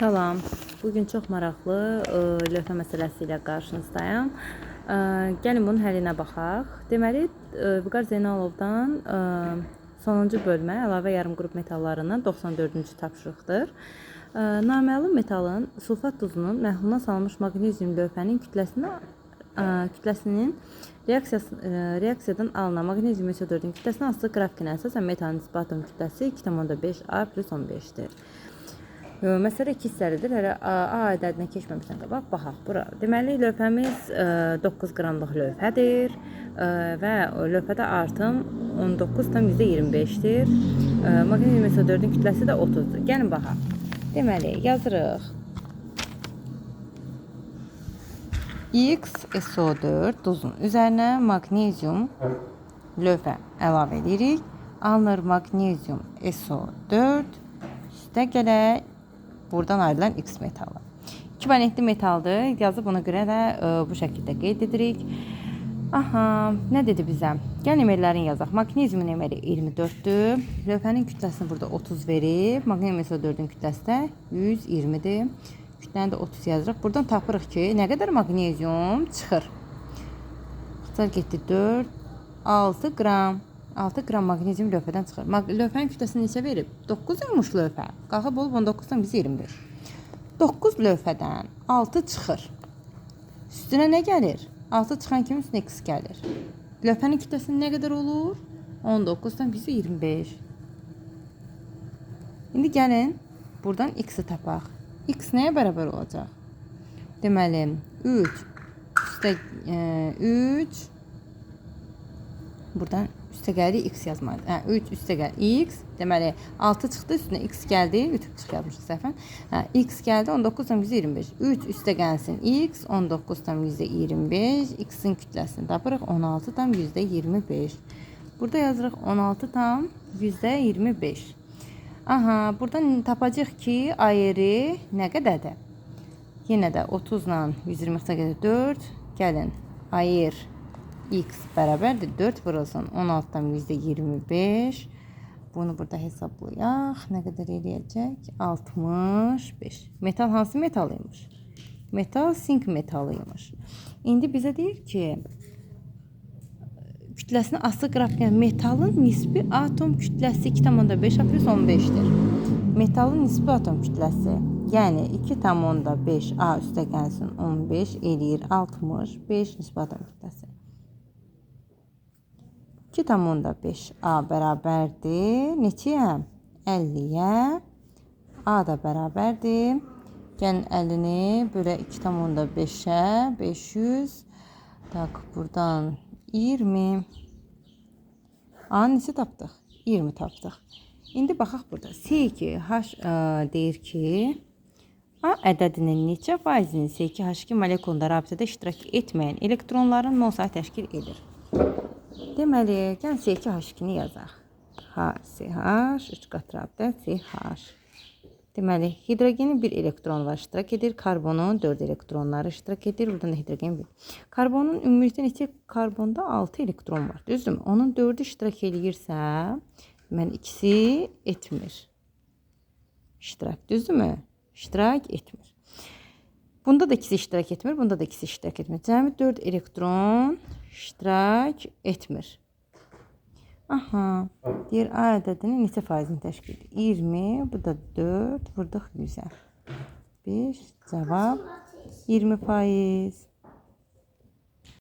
Salam. Bugün çox maraqlı lövhə məsələsi ilə qarşınızdayam. Gəlin bunun həllinə baxaq. Deməli, Vüqar Zeynalovdan sonuncu bölmə əlavə yarım qrup metallarından 94-cü tapşırıqdır. Naməlum metalın sulfat duzunun məhluluna salınmış maqnezium lövhənin kütləsinin reaksiyadan alınan maqnezium SO4-ün kütləsinə asılı qrafikinə əsasən metalın nisbi atom kütləsi 2,5 A plus 15-dir. Məsələ iki hissəlidir. Hələ A ədədinə keçməmişdən qabaq baxaq bura. Deməli, lövhəmiz 9 qramlıq lövhədir və lövhədə artım 19,25-dir. Maqnezium SO4-ün kütləsi də 30-dur. Gəlin baxaq. Deməli, yazırıq. X SO4 duzun üzərinə maqnezium lövhə əlavə edirik. Alınır maqnezium SO4 üstə gələk buradan ayrılan X metalı. İki valentli metaldır. Yazıb ona görə də bu şəkildə qeyd edirik. Aha, nə dedi bizə? Gəlin emellərini yazaq. Maqneziumun emeli 24-dür. Lövhənin kütləsini burada 30 verib. Maqnezium SO4-ün kütləsi də 120-dir. Kütləni də 30 yazırıq. Buradan tapırıq ki, nə qədər maqnezium çıxır. İxtisar getdi 4, 6 qram. 6 qram maqnezium lövhədən çıxır. Lövhənin kütləsini neçə verib? 9 imiş lövhə. Qalxıb olub 19,25. 9 lövhədən 6 çıxır. Üstünə nə gəlir? 6 çıxan kimi üstünə x gəlir. Lövhənin kütləsi nə qədər olur? 19,25. İndi gəlin buradan x-i tapaq. X nəyə bərabər olacaq? Deməli, 3 üstə 3 buradan üstə gəlir x yazmalı. Hə, 3 üstə gəl x. Deməli 6 çıxdı, üstünə x gəldi. 3 çıx yazmışıq səhvən. Hə, x gəldi 19,25. 3 üstə gəlsin x 19,25. X-in kütləsini tapırıq 16,25. Burada yazırıq 16,25. Aha, buradan tapacağıq ki, ayırı nə qədərdir? Yenə də 30 ilə 120 ixtisar gedir 4. Gəlin, ayır x bərabərdir 4 vurulsun 16,25. Bunu burada hesablayaq. Nə qədər eləyəcək? 65. Metal hansı metal imiş? Metal sink metalı imiş. İndi bizə deyir ki, kütləsini asılı qrafik, yəni metalın nisbi atom kütləsi 2,5 A plus 15-dir. Metalın nisbi atom kütləsi, yəni 2,5 A üstə gəlsin 15 eləyir 65 nisbi atom kütləsi. 2,5 A bərabərdir. Neçəyə? 50-yə. A da bərabərdir. Gəlin 50-ni bölə 2,5-ə 500. Tak, buradan 20. A-nı neçə tapdıq? 20 tapdıq. İndi baxaq burada. C2H deyir ki, A ədədinin neçə faizini C2H2 molekulunda rabitədə iştirak etməyən elektronların mol sayı təşkil edir? Deməli, gəlin C2H2-ni yazaq. H, CH, 3 qat rabitə CH. Deməli, hidrogenin bir elektronu var, iştirak edir. Karbonun 4 elektronları iştirak edir. Buradan da hidrogen 1. Karbonun ümumilikdə neçə karbonda 6 elektron var, düzdürmü? Onun 4-ü iştirak eləyirsə, deməli, ikisi etmir. İştirak, düzdürmü? İştirak etmir. Bunda da ikisi iştirak etmir, bunda da ikisi iştirak etmir. Cəmi 4 elektron iştirak etmir. Aha, deyir A ədədinin neçə faizini təşkil edir? 20, bu da 4, vurduq 100-ə. 5, cavab 20 faiz.